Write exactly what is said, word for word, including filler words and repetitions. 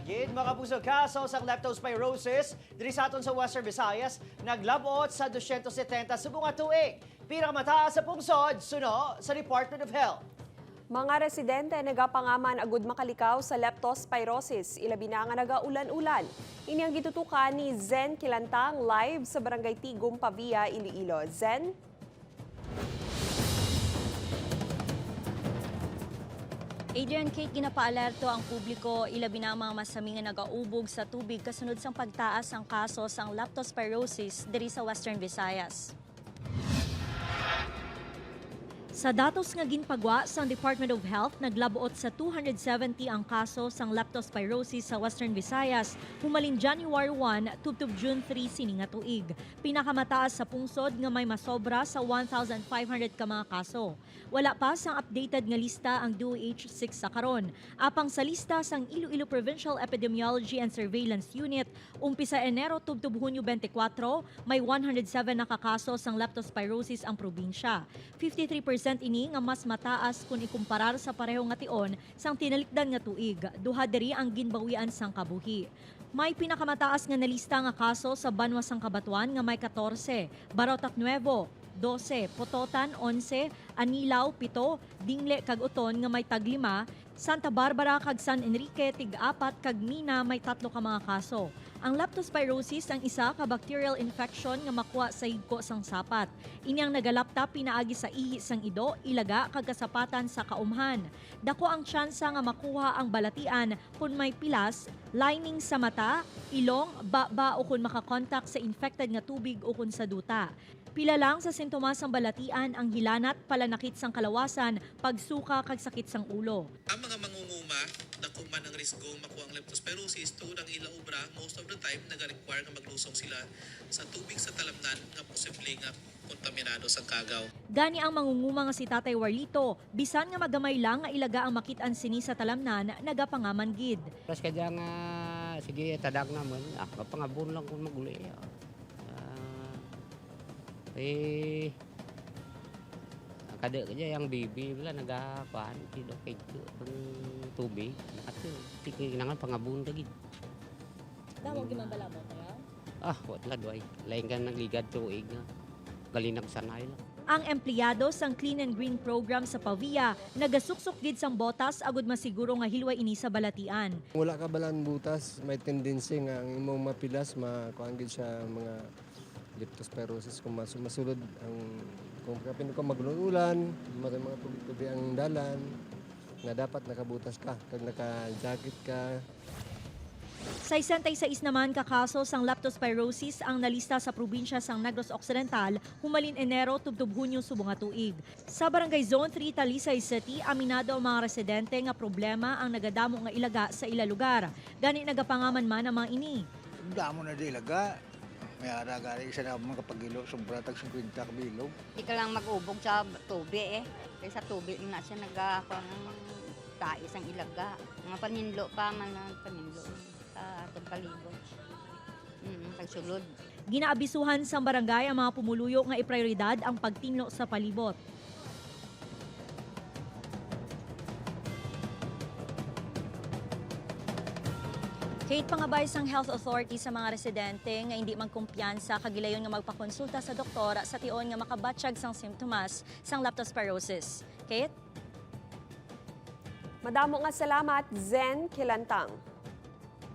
Gid, mga kapuso, kaso sang leptospirosis diri sa aton sa Western Visayas naglab-ot sa dosyentos setenta subong nga tuig. Pinakamataas sa pungsod, suno sa Department of Health. Mga residente nagapangaman agud makalikaw sa leptospirosis, ilabi na nga nagaulan-ulan. Ini ang gitutukan ni Zen Kilantang, live sa Barangay Tigum, Pavia, Iloilo. Zen? Adrian, Kate, ginapaalerto ang publiko, ilabi na ang mga masami nga nagaubog sa tubig kasunod sang pagtaas sang kaso sang leptospirosis diri sa Western Visayas. Sa datos nga ginpagwa sang Department of Health, naglab-ot sa two hundred seventy ang kaso sang leptospirosis sa Western Visayas humalin January one tubtob June three sini nga tuig. Pinakamataas sa pungsod nga may masobra sa one thousand five hundred ka mga kaso. Wala pa sang updated nga lista ang D O H six sa karon. Apang sa lista sang Iloilo Provincial Epidemiology and Surveillance Unit, umpisa Enero tubtob Hunyo twenty-four, may one hundred seven na ka kaso sang leptospirosis ang probinsya. Fifty-three percent ini nga mas mataas kon ikumparar sa pareho nga tion sang tinalikdan nga tuig. Duha diri ang ginbawian sang kabuhi. May pinakamataas nga nalista nga kaso sa banwa sang Cabatuan nga may katorse, Barotac Nuevo, dose, Pototan, onse, Anilao, pito, Dingle kag Oton nga may tag-lima, Santa Barbara kag San Enrique, tig-apat, kag Mina may tatlo ka mga kaso. Ang leptospirosis ang isa ka bacterial infection nga makuha sa higko sang sapat. Ini ang nagalapta pinaagi sa ihi sang ido, ilaga, kag kasapatan sa kaumhan. Dako ang tsansa nga makuha ang balatian kon may pilas, lining sa mata, ilong, baba, o kon makakontak sa infected nga tubig o kon sa duta. Pila lang sa sintomas sang balatian ang hilanat, palanakit sang kalawasan, pagsuka, kag sakit sang ulo. Ang mga mangunguma, dako man ang risgo makuha ang leptospirosis tungod ang ila obra, most of the time, nagarequire nga maglusong sila sa tubig sa talamnan nga posible nga kontaminado sang kagaw. Gani ang mangunguma nga si Tatay Warlito, bisan nga magamay lang nga ilaga ang makit-an sini sa talamnan, nagapangaman gid. Plus kadya nga, sige, tadag naman, ah, mapangabon lang kung maguli. Ah, eh, ang kada kadya, ang baby, wala, nagakuan, kidto, kidto, itong tubig. At, eh, sige, kinangan pangabon ka gid. Damo gid man bala mo kaya? Ah, wala, duay. Lain ka nagligad tuig nga. Galinag sanay lang. Ang empleyado sang Clean and Green Program sa Pavia nagasuksok gid sang botas agud masiguro nga hilway ini sa balatian. Wala ka balaan butas, may tendency nga ang imong mapilas, makuan gid siya mga leptospirosis kung mas-, masulod ang, kung kapin ko magulan-ulan, may mga tubi-tubi ang dalan, nga dapat nakabutas ka, kag naka-jacket ka. Sesenta y seis naman ka kaso sang leptospirosis ang nalista sa probinsya sang Negros Occidental humalin Enero tubtob Hunyo subong nga tuig. Sa Barangay Zone three, Talisay City, aminado ang mga residente nga problema ang nagadamo nga ilaga sa ila lugar. Gani nagapangaman man ang mga ini. Damo na di ilaga. May ara gani isa na mga kapagilo, sobra tag singkwenta ka bilog. Di ka lang mag-ubog sa tubi eh. Kay sa tubi man na siya nagakuha ng tai sang ilaga. Mga paninlo pa man ang paninlo sa atong palibot. Mm, pagsulod. Ginaabisuhan sang barangay ang mga pumuluyo nga iprioridad ang pagtinlo sa palibot. Kate, pangabay sang health authority sa mga residente nga indi magkumpiyansa kag gilayon nga magpakonsulta sa doktor sa tion nga makabatyag sang simptomas sang leptospirosis. Kate? Madamo nga salamat, Zen Kilantang.